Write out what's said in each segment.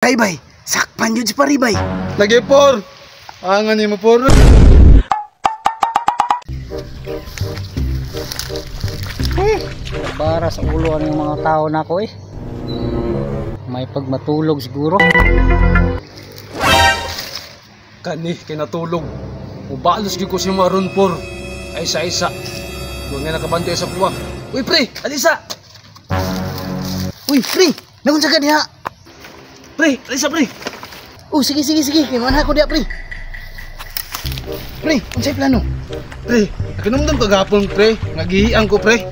Ay bay, sakpan yun si Paribay. Lagi por. Angan nimo por. Bara sa ulo ang mga tao na ako eh. May pagmatulog siguro. Kani kay natulog. Mubalos gyud ko si maron por. Ay sa isa. Wa nga nakabantay sa kuwa. Uy pre, alisa. Uy, pre, nagunsa ka diha? Pre, alisa pre. Oh, sige sige sige, kay man ako diha pre. Pre, unsay plano? Pre, nakinumdum kagapon pre, nagihiang ko pre.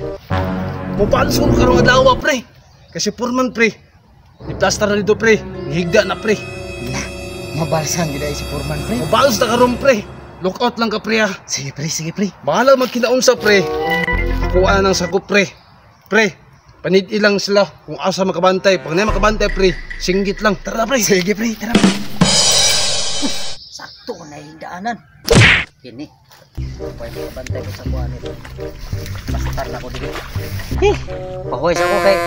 Mubalos ko karong adlaw pre. Kasi purman pre. Ni plaster na dito pre. Nihigda na pre. Na, mabalsan gid ay si Foreman pre. Mubalos na karon pre. Lookout lang ka pre ha. Sige pre, sige pre. Bahala magkinaunsa pre. Kuha na ng sakop pre. Pre, panid lang sila kung asa makabantay. Pag na makabantay pre, singgit lang. Tara pre. Sige pre, tara pre. Sakto na higdaanan. Kini. Pwede makabantay ko sa kuha nito. Pastar na ko dito. Eh, pahuwis ako kay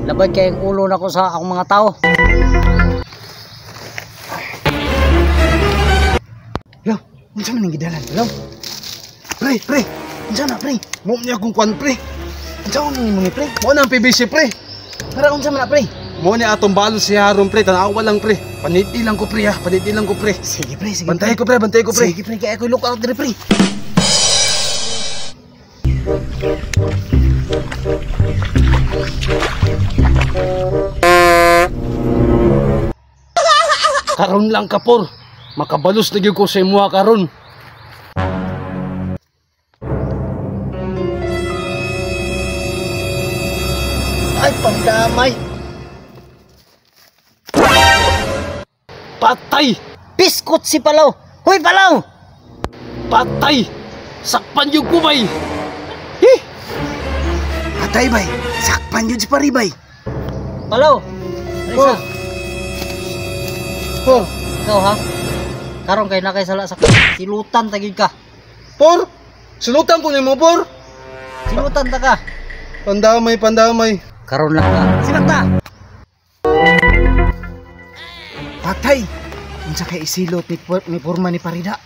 labad kay ang ulo na ko sa akong mga tao. Lo, unsa man ang gidalan? Lo. Pre, pre, unsa na pre? Mo niya akong kwan pre. Unsa man nimo ni pre? Mo na ang PVC pre. Para unsa man na pre? Mo ni atong balos si Haron pre, tanawa lang pre. Panid lang ko pre ha, panid lang ko pre. Sige pre, sige. Bantay ko pre, bantay ko pre. Sige pre, kay ako look out dire pre. Karon lang ka por. Makabalos na gyud ko sa imuha karon. Ay, pagdamay. Patay! Biskot si Palaw. Hoy Palaw! Patay! Sakpan gyud ko bay. Hi! Patay bay, sakpan yun si Paribay. Palaw. Por. Alisa, Por. ikaw ha. Karon kay nakay sala sa silutan ta gyud ka. Por. Sulutan ko nimo por. Silutan ta ka. Pandamay, pandamay. Karon lang ka. Silang ta. Patay. Unsa kay isilot ni, ni Foreman ni Parida?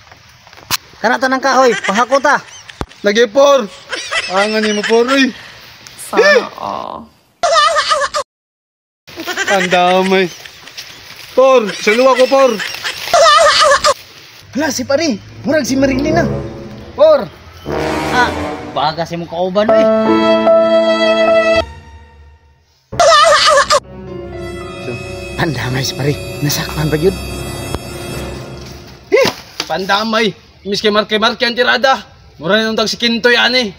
Kana tanang kahoy, pahako ta. Lagi por. Angan nimo por uy. Sana all. Pandamay. Por, saluwa ko por. Hala si Pari, murag si Marilyn na. Por, Ah, baga si mong kauban oy. pandamay si Pari, nasakpan ba yun? Pandamay. Miski marke-marke ang tirada. Mura na nung tag si Kintoy ani.